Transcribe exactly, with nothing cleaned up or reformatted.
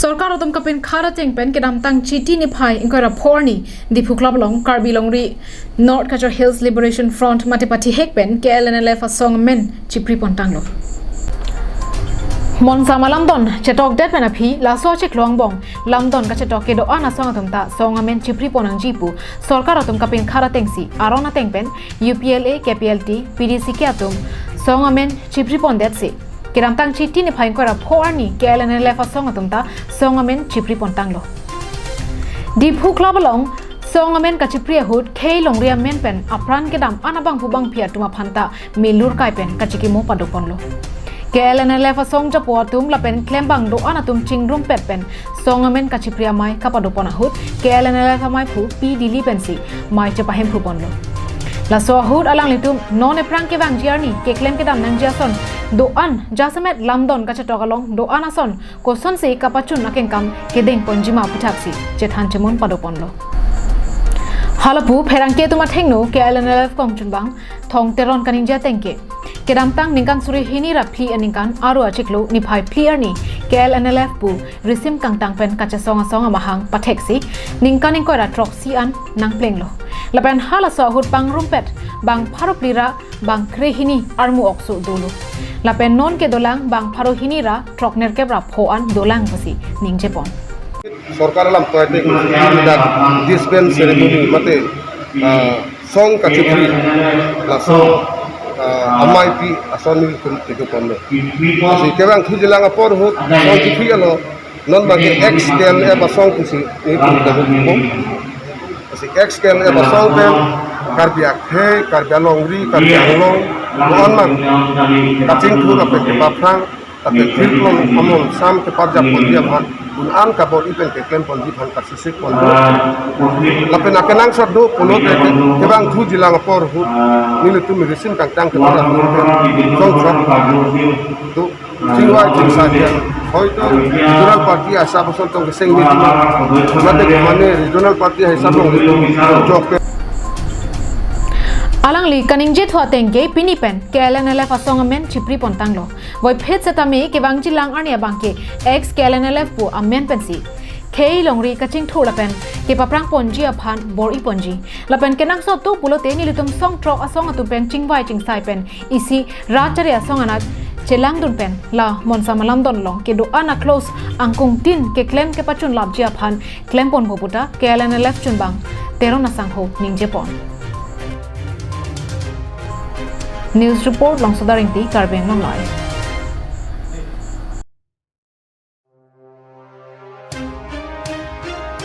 Sorkar atum kapinkhat ateng pen kedamtang Chiti niphai ingkoi ra pho arni Diphu Club along Karbi Longri North Cachar Hills Liberation Front mate pathihek pen K L N L F asong amen chipri pon tanglo. Monsam alamdon chetokdet pen aphi laso achiklo angbong lamdon kachetok kedo-an asong atum ta song amen chipri pon nangji pu sorkar atum kapinkhat atengsi aron ateng pen U P L A, K P L T, P D C K atum song amen chipri pondetsi kedamtang Chiti niphai ingkoi ra pho arni K L N L F asong atum ta song amen chipri pon tanglo. Diphu Club along song amen kachipri ahut khei longri amen pen apran kedam an abangphu bangphi atum aphan ta milur kai pen kachikimo pado ponlo. K L N L F asong japo atum lapen klembang do-an atum chingrumpet pen song amen kachipri amei kapado pon ahut K L N L F ameiphu P Dili pensi mei chepahemphu ponlo. Laso ahut alanglitum non ephrang kevangji arni keklem kedam nangji ason do-an jasemet lamdon kachetok along do-an ason kosonsi kapachun akengkam kedeng ponjima aputhaksi chethan chemon pado ponlo. Halapu pherangke atum athengno K L N L F kongchunbang Thong Teron kaningje atengke kedamtang ningkan suri hini ra phli aningkan aro achiklo niphai phli arni K L N L F pu risim kangtang pen kachesong asong amahang patheksi ningkan ingkoi ra throksi an nangplenglo. Lapen halaso ahut pangrumpet bang pharo phli ra bang kre hini armu okso dolo. Lapen non kedolang bang pharo hini ra throknerkep ra pho an dolang pusi ningje pon. Sorkar alam toy te dak disband ceremony mate, ah, song kachipri laso, ah, ameipi ason nelitum kedo ponlo. Lasi kevangthu jilang apor ahut song chipri alo non bang ke ex K L N L F asong pusi nelitum kedo pon. Lasi ex K L N L F asong pen Karbi akhei, Karbi alongri, Karbi Anglong, non mang kachingthur lapen kepaphrang lapen thirklong amonsam keparjap ponji aphan un an kabor-i pen keklem ponji aphan kasisik ponlo. Lapen akenangsot do pulote kevangthu jilang apor ahut nelitum risim kangtang keparjap pen song song do chingvai chingsai dia. Hoito regional party asap ason tong keseng ni mate mane regional party asap tong jok. Alangli kaningje thu atengke pini pen K L N L F asong amen chipri pon tanglo. Voiphit setame kevangji lang arni abangke ex K L N L F pu amen pensi khei longri kachingthur lapen kepaphrang ponji aphan bor-i ponji. Lapen kenangsot do pulote nelitum song throk asong atum pen chingvai chingsai pen isi rat chari asong anat chelangdun pen la Monsam alamdon along kedo-an a-close angkung tin keklem kepachun lapji aphan klem ponpo puta K L N L F chunbang Teron asangho ningje pon. News report Longsoda Ingti, Karbi Anglong Live.